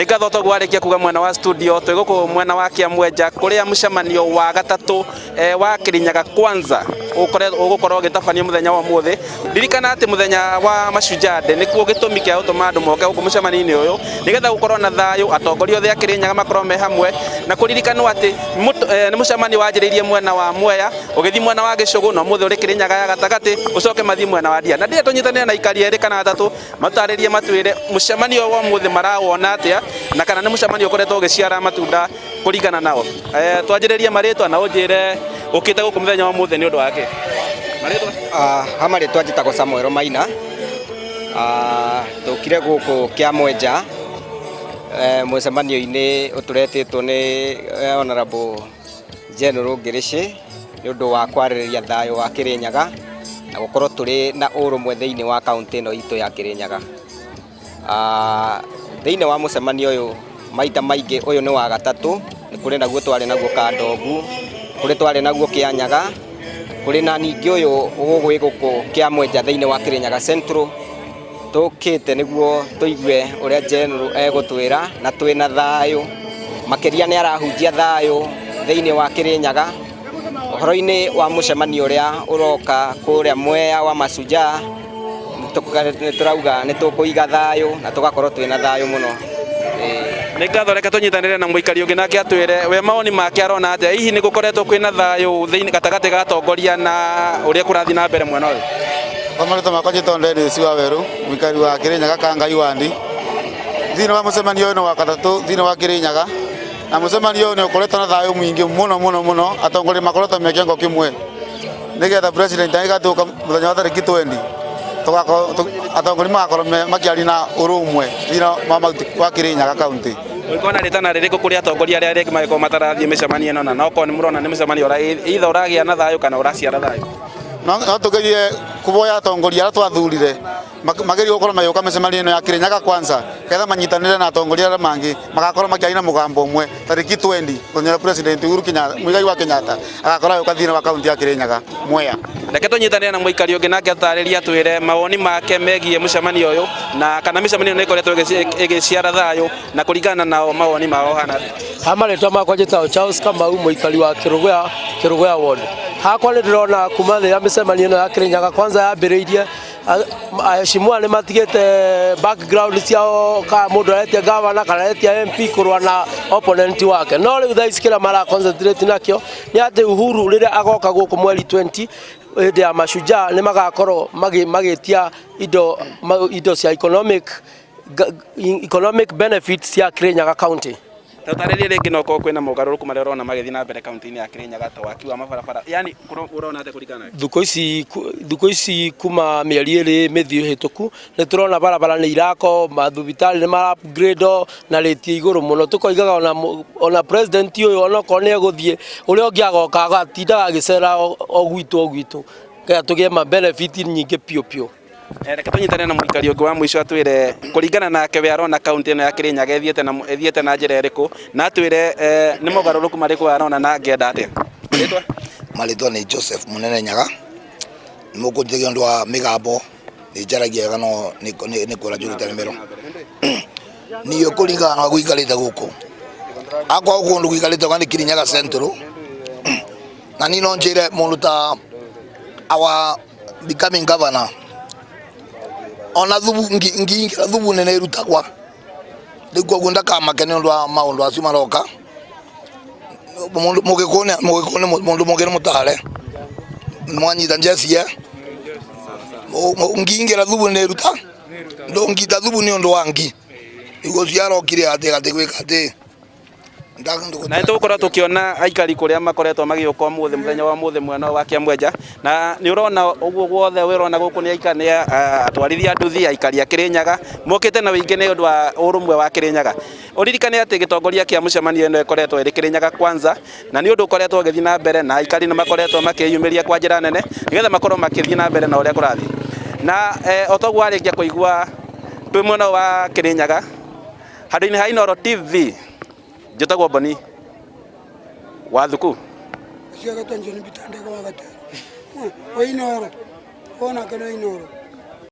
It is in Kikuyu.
Nĩ ngatho toguo warĩkia kuga mwena wa studio twĩ gũkũ mwena wa Kĩamwenja kũrĩa mũcemanio wa gatatũ wa Kirinyaga Kwanza ũgũkorwo ũgĩtabanio mũthenya wa ũmũthĩ. Ririkana atĩ mũthenya wa Mashujaa Day nĩkuo gĩtũmi kĩa gũtũma andũ moke gũkũ mũcemanio-inĩ ũyũ nĩgetha gũkorwo na thayũ, atongoria othe a Kĩrĩnyaga makorwo me hamwe na kũririkanwo atĩ nĩ mũcemanio wanjĩrĩirie mwena wa Mwea ũgĩthiĩ mwena wa Gĩcũgũ na ũmũthĩ ũrĩ Kĩrĩnyaga ya gatagatĩ ũcoke mathiĩ mwena wa Ndia. Na ndĩrenda tũnyitanĩre na aikari erĩ kana atatũ matarĩrie matwĩre mũcemanio ũyũ wa ũmũthĩ marawona atĩa na kana nĩ mũcemanio ũkoretwo ũgĩciara matunda kũringana nao. Twanjĩrĩrie marĩtwa na ũnjĩre ũkĩte gũkũ mũthenya wa ũmũthĩ nĩ ũndũ wa kĩ? Marĩtwa? Ha marĩtwa njĩtagwo Samuel Maina. Tũkire gũkũ Kĩamwenja mũcemanio-inĩ ũtũretĩtwo nĩ Honorable General Ngĩrĩcĩ nĩ ũndũ wa kwarĩrĩria thayũ wa Kĩrĩnyaga na gũkorwo tũrĩ na ũrũmwe thĩinĩ wa kaũntĩ ĩno itũ ya Kĩrĩnyaga. Thĩinĩ wa mũcemanio ũyũ maita maingĩ ũyũ nĩ wa gatatũ, nĩ kũrĩ naguo twarĩ naguo Kandongu, kũrĩ twarĩ naguo Kĩanyaga, kũrĩ na ningĩ ũyũ wĩ gũkũ Kĩamwenja thĩinĩ wa Kĩrĩnyaga Central. Tũkĩte nĩguo tũigue ũrĩa General egũtwĩra na twĩna thayũ, makĩria nĩ arahunjia thayũ thĩinĩ wa Kĩrĩnyaga, ũhoro-inĩ wa mũcemanio ũrĩa ũroka kũrĩa Mwea wa Mashujaa, nĩ tũrauga nĩ tũkũiga thayũ na tũgakorwo twĩna thayũ mũno. Nĩ ngatho, reke tũnyitanĩre na mũikari ũngĩ nake atwĩre we mawoni make arona atĩa, hihi nĩ gũkoretwo kwĩna thayũ thĩinĩ gatagatĩ ga atongoria na ũrĩa kũrathiĩ na mbere mwena ũyũ? Kwa marĩtwa makwa njĩtagwo Dennis Wawerũ, mũikari wa Kĩrĩnyaga Kangai wandi. Thĩinĩ wa mũcemanio ũyũ nĩ wa gatatũ thĩinĩ wa Kĩrĩnyaga, na mũcemanio ũyũ nĩ ũkoretwo na thayũ mũingĩ mũno mũno mũno, atongoria makoretwo me kĩongo kĩmwe nĩgetha president agĩgatuĩka mũthenya wa tarĩki 20 tũgakorwo atongoria magakorwo makĩaria na ũrũmwe thĩinĩ wa Kĩrĩnyaga county. Ũngĩkorwo na rĩtana rĩrĩkũ kũrĩ atongoria arĩa rĩngĩ mangĩkorwo matarathiĩ mĩcemanio ĩno na no okorwo nĩ mũrona nĩ mũcemanio either ũragĩa na thayũ kana ũraciara thayũ? No tũgerie kũboya atongoria arĩa twathurire magerie gũkorwo magĩũka mĩcemanio ĩno ya Kĩrĩnyaga kwanza ketha manyitanĩre na atongoria arĩa mangĩ magakorwo makĩaria na mũgambo ũmwe tarĩki 20 mũthenya ũrĩa President Uhuru Kenyatta Muigai wa Kenyatta agakorwo agĩũka thĩinĩ wa kaunti ya Kĩrĩnyaga Mwea. Reke tũnyitanĩre na mũikari ũngĩ nake atarĩrie atwĩre mawoni make megiĩ mũcemanio ũyũ na kana mĩcemanio ĩno ĩkoretwo ĩgĩciara thayũ na kũringana nao mawoni mao hana atĩa. Ha marĩtwa makwa njĩtagwo Charles Kamau mũikari wa Kĩrũgũya Kĩrũgũya ward. Hakwa nĩ ndĩrona kuma rĩrĩa mĩcemanio ĩno ya Kĩrĩnyaga kwanza yambĩrĩirie aheshimiwa nĩ matigĩte background ciao kana mũndũ aretia gavana kana aretia MP kũrũa na opponent wake. No rĩu thaa ici kĩrĩa mara concentrate nakĩo nĩ atĩ Uhuru rĩrĩa agoka gũkũ mweri 20 hĩndĩ ya Mashujaa nĩ magakorwo magĩtia indo cia economic benefits cia Kirinyaga County. Tatarĩrie rĩngĩ no korwo kwĩna mogarũrũku marĩa ũrona magĩthiĩ na mbere kaunti-inĩ ya Kirinyaga ta waki wa mabarabara, yani ũrona atĩa kũringana na Thukũ ici kuma mĩeri 2 mĩthiũ hĩtũku nĩ tũrona barabara nĩ irakwo, mathibitarĩ nĩ mara upgrade na rate igũrũ mũno. Tũkoigaga ona president ũyũ onokorwo nĩ egũthiĩ, ũrĩa ũngĩ agoka agatindaga agĩcera o gwitũ nĩgetha tũgĩe ma benefit nyingĩ piũ piũ. Reke tũnyitane na mũikari ũngĩ wa mũico atwĩre kũringana nake we arona kaunti ĩno ya Kirinyaga ĩthiĩte na njĩra ĩrĩkũ na atwĩre nĩ mogarũrũku marĩkũ arona na angĩenda atĩa. Rĩtwa? Marĩtwa nĩ Joseph Mũnene Nyaga. Nĩ mũkũnjĩria ũndũ wa mĩgambo nĩ njaragia wega no nĩ kwĩra njũrĩte nĩ mĩro. Niĩ kũringana na gũikarĩte gũkũ akwa kũndũ gũikarĩte nĩ Kirinyaga Central na niĩ no njĩre mũndũ ta our becoming governor ona thubu ngingĩra thubu nene ĩrutagwa rĩu koguo ndakamake nĩ ũndũ wa maũndũ acio maroka. Mũgĩkũyũ mũndũ mũngĩ nĩ mũtare mwanyita njesie ngingĩra thubu nĩ ĩruta ndũngita thubu nĩ ũndũ wa ngi rĩu ũcio arokire atĩ atĩ gwĩka atĩ. Na nĩ tũgũkorwo tũkĩona aikari kũrĩa makoretwo magĩũka ũmũthĩ mũthenya wa ũmũthĩ mwena wa Kĩamwenja na nĩ ũrona ũguo guothe ũrona gũkũ nĩ aikari nĩ atwarithia nduthi, aikari a Kĩrĩnyaga mokĩte na ũingĩ nĩ ũndũ wa ũrũmwe wa Kĩrĩnyaga. Ũririkane atĩ gĩtongoria kĩa mũcemanio ĩno ĩkoretwo ĩrĩ Kĩrĩnyaga Kwanza na nĩ ũndũ ũkoretwo ũgĩthiĩ na mbere na aikari nĩ makoretwo makĩyumĩria kwa njĩra nene nĩgetha makorwo makĩthiĩ na mbere na ũrĩa kũrathiĩ. Na o toguo warĩkia kũigua twĩ mwena wa Kĩrĩnyaga handũ-inĩ ha Inooro TV njĩtagwo Boni Wathuku. Ũcio agetwo John Peter Ndegwa wa Gatero. Wa Inooro. Onake nĩ Inooro.